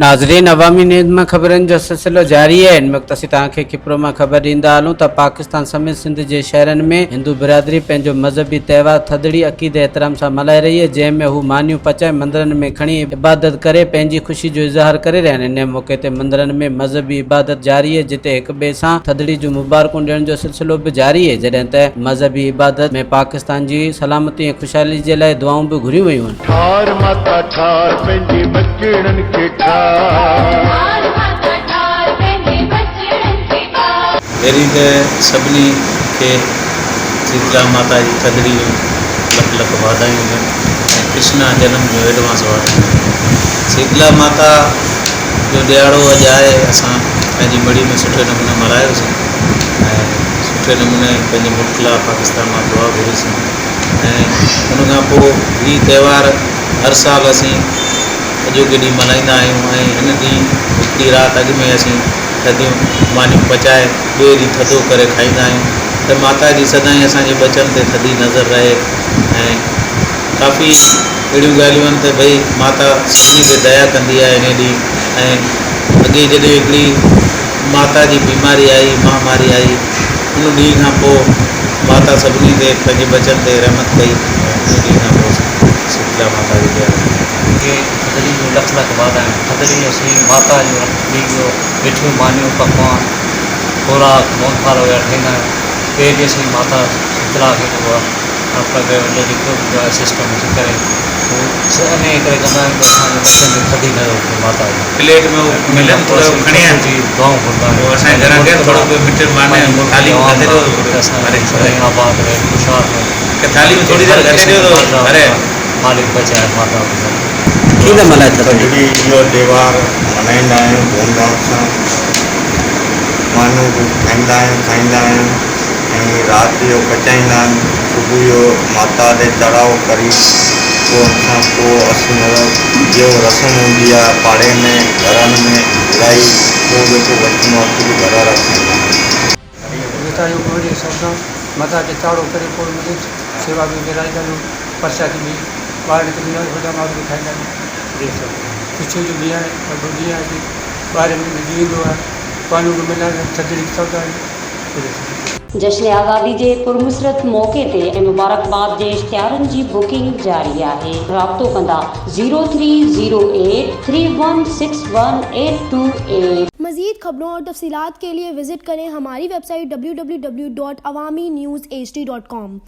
ناظرين عوامي نيوز مان خبرن جو سلسلو جاري آهي ان وقت اسين توهان کي کپرو مان خبر ڏيندا هلون ته پاڪستان سميت سنڌ جي شهرن ۾ هندو برادري پنهنجو مذهبي تهوار ٿڌڙي عقيدي احترام سان ملهائي رهي آهي جنهن ۾ هو مانيون پچائي مندرن ۾ کڻي عبادت ڪري پنهنجي خوشي جو اظهار ڪري رهيا آهن ان موقعي تي مندرن ۾ مذهبي عبادت جاري آهي جتي هڪ ٻئي سان ٿڌڙي جون مبارڪون ڏيڻ جو سلسلو به جاري آهي جڏهن ته مذهبي عبادت ۾ پاڪستان جي سلامتي ۽ خوشحالي جي لاء دعائون به گهريون ويون آهن. ٺار ماتا ٺار پنهنجي ٻچڙن کي ٺار. ٺار ماتا ٺار پنهنجي ٻچڙن کي ٺار. پهرين ته سڀني کي شيتلا ماتا جي ٿڌڙي جون لک لک واڌايون هجن ۽ ڪرشنا جنم جون ايڊوانس واڌايون هجن. شيتلا ماتا جو ڏهاڙو اڄ آهي اسان پنهنجي مڙهي ۾ سٺي نموني ملهايوسين ۽ سٺي نموني پنهنجي ملڪ لاء پاڪستان لاء دعا گهريسين. ۽ ان کان پوء هي تهوار هر سال اسين اڄوڪي ڏينهن ملهائيندا آهيون ۽ هن ڏينهن هڪڙي رات اڳ ۾ اسين ٿڌيون مانيون پچائي ٻئي ڏينهن ٿڌو ڪري کائيندا آهيون ته ماتا جي سدائين اسان جي ٻچن تي ٿڌي نظر رهي ۽ ڪافي اهڙيون ڳالهيون آهن ته ڀئي ماتا سڀني تي ديا ڪندي آهي انهي ڏينهن ۽ اڳي جڏهن هڪڙي ماتا جي بيماري آئي مهاماري آئي ان ڏينهن کان پوء ماتا سڀني تي پنهنجي ٻچن تي رحمت ڪئي ۽ ان ڏينهن کان پوء شيتلا ماتا جي ديا ٿي. کي ٿڌڙي جون لک لک واڌايون. ٿڌڙي اسين ماتا جو ڏينهن جو مٺيون مانيون پڪوان خوراڪ مونٿال وغيره ٺاهيندا آهيون. ٻئي ڏينهن اسين ماتا شيتلا کي جيڪو آهي ارپڻ ڪيو ان جو جيڪو به آهي سسٽم اسين ڪري پوء انهيء ڪري ڪندا آهيون ته اسان جي ٻچن تي ٿڌي نظر هجي ماتا جي. پليٽ ۾ هو ملن ٿورو کڻي آيا جي دعائون گهرندا آهيون. پوء اسان جي گهران ڪير ٿورو ڪوئي مٺ ماني ٿالهي ۾ کاڌي ڏيو اسان اري سدائين آباد رهي خوشحال رهي. ڪي ٿالهي ۾ ٿوري دير گهٽي ڏيو ته اري. مالڪ بچائي ماتا جي. ڪيئن ٿا ملهائي ٿڌڙي؟ ٿڌڙي جو تهوار ملهائيندا آهيون ڌوم ڌام سان مانيون به ٺاهيندا آهيون کائيندا آهيون ۽ رات جو پچائيندا آهيون صبح جو ماتا تي چڙهاءُ ڪري پوء ان کان پوء اسين مطلب جو رسم هوندي آهي پاڙي ۾ گهرن ۾ گهرائي پوء جيڪو بچندو آهي ڪجهه گهر وارا کائيندا آهن. مٺايون به وڏي حساب سان ماتا کي چاڙهو ڪري پوء ملي سيوا به ورهائيندا آهيون پرساد به ٻارن کي ڏيندا آهيون وڏا ماڻهو به کائيندا آهن خوشيء جو ڏينهن آهي وڏو ڏينهن آهي ٻارن ۾ ڏينهن ايندو آهي پاڻيون به ملائي ٿڌڙي چوندا آهيون. جشن آزادي جي پرمسرت موقعي تي ۽ مبارڪباد جي اشتهارن جي بڪنگ جاري آهي رابطو ڪندا zero three zero eight three one six one eight two eight. مزيد خبرون اور تفصيلات کے لئے وزٹ کریں ہماری web site W W W dot Awami news H D dot com.